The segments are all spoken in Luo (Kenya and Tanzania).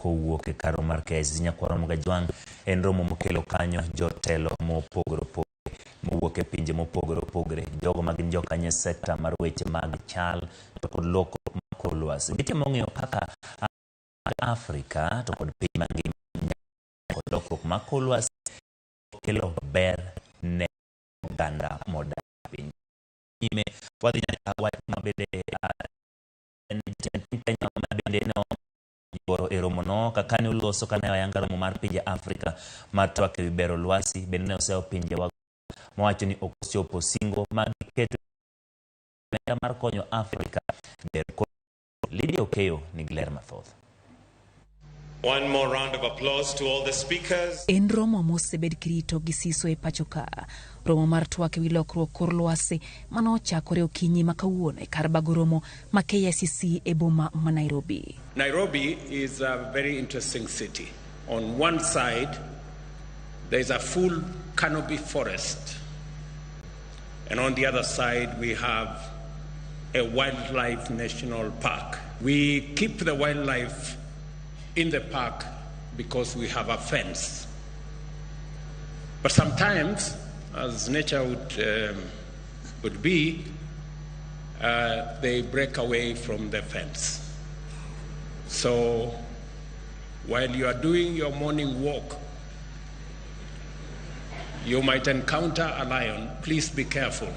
Kowuok e kar romo mar KICC Nyakwar Ramogi Ajwang' en romo mokelo kanyo jotelo mopogore opogore mowuok e pinje mopogore opogore, jogo ma gin jokanyo e sekta mar weche mag chal to kod lokruok mar kor lwasi. Gitemo ng'iyo kaka Afrika to kod piny mangima kod lokruok mar kor lwasi kelo ber ne oganda modak e piny. Nyime wadhi nyaka wach ma bende en jatend piny Kenya ma bende ne yuoro e romono kaka ne oloso kane oyanga romo mar pinje Afrika mar twak ewi bero lwasi bende ne oseyo pinje wa mowacho ni ok ochopo singo ma giketo mar konyo Afrika ber Lydia Okeyo nigi ler mathoth. One more round of applause to all the speakers. En romo mosebed kirito gi siso e pacho ka. Romo mar twak ewi lokruok kor lwasi mane ochakore okinyi ma kawuono e kar bago romo ma KICC e boma ma Nairobi. Nairobi is a very interesting city. On one side, there is a full canopy forest. And on the other side, we have a wildlife national park. We keep the wildlife in the park because we have a fence. But sometimes, as nature would be, they break away from the fence. So while you are doing your morning walk, you might encounter a lion. Please be careful.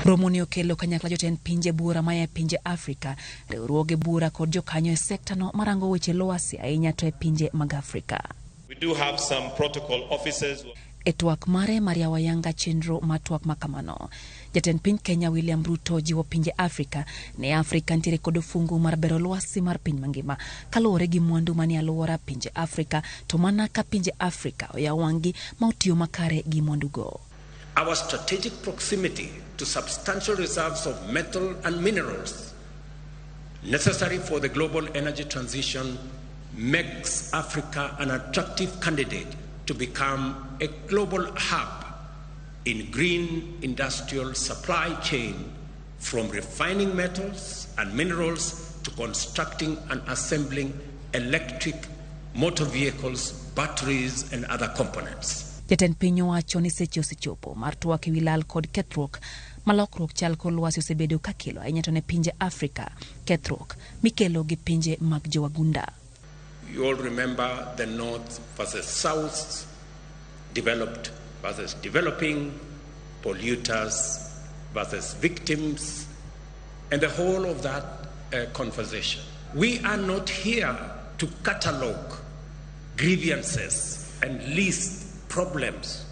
Romo ni okelo kanyakla jotend pinje buora maya e pinje Afrika, riwruoge buora kod jokanyo e sekta no marango weche lwasi ahinya to e pinje mag Afrika. We do have some protocol officers. E twak mare mar yawo ayanga chenro mar twak makamano, jatend piny Kenya William Ruto jiwo pinje Afrika ni Afrika nitiere kod ofungu mar bero lwasi mar piny mangima kaluwore gi mwandu manie alwora pinje Afrika to mana ka pinje Afrika oyawo wang'gi ma otiyo makare gi mwandugo. Our strategic proximity to substantial reserves of metal and minerals necessary for the global energy transition makes Africa an attractive candidate to become a global hub in green industrial supply chain, from refining metals and minerals to constructing and assembling electric motor vehicles, batteries and other components. Jatend piny owacho ni seche osechopo mar twak ewi lal kod kethruok ma lokruok chal kor lwasi osebedo ka kelo ahinya to ne pinje Afrika, kethruok mikelo gi pinje mag jowagunda. You all remember the North versus South, developed versus developing, polluters versus victims, and the whole of that conversation. We are not here to catalogue grievances and list problems.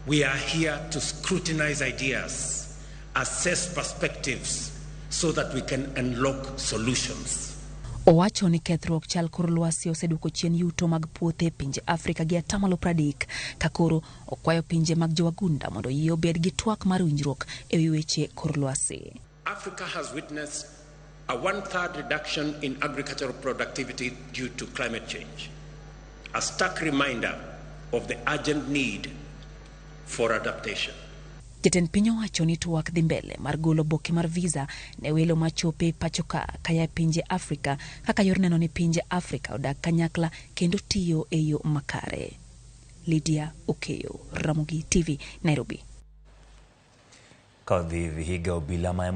We are here to scrutinize ideas, assess perspectives, so that we can unlock solutions. Owacho ni kethruok chal kor lwasi oseduoko chien yuto mag puothe e pinje Afrika gi atamalo 30 ka koro okwayo pinje mag jowagunda mondo oyie obed gi twak mar winjruok ewi weche kor lwasi. Africa has witnessed a one-third reduction in agricultural productivity due to climate change, a stark reminder of the urgent need for adaptation. Jatend piny owacho ni twak dhi mbele mar golo oboke mar visa ne welo machope pacho ka kaya e pinje Afrika kaka yor neno ni pinje Afrika odak kanyakla kendo tiyo e yo makare. Lydia Okeyo, Ramogi TV, Nairobi. Kodhi higa obila ma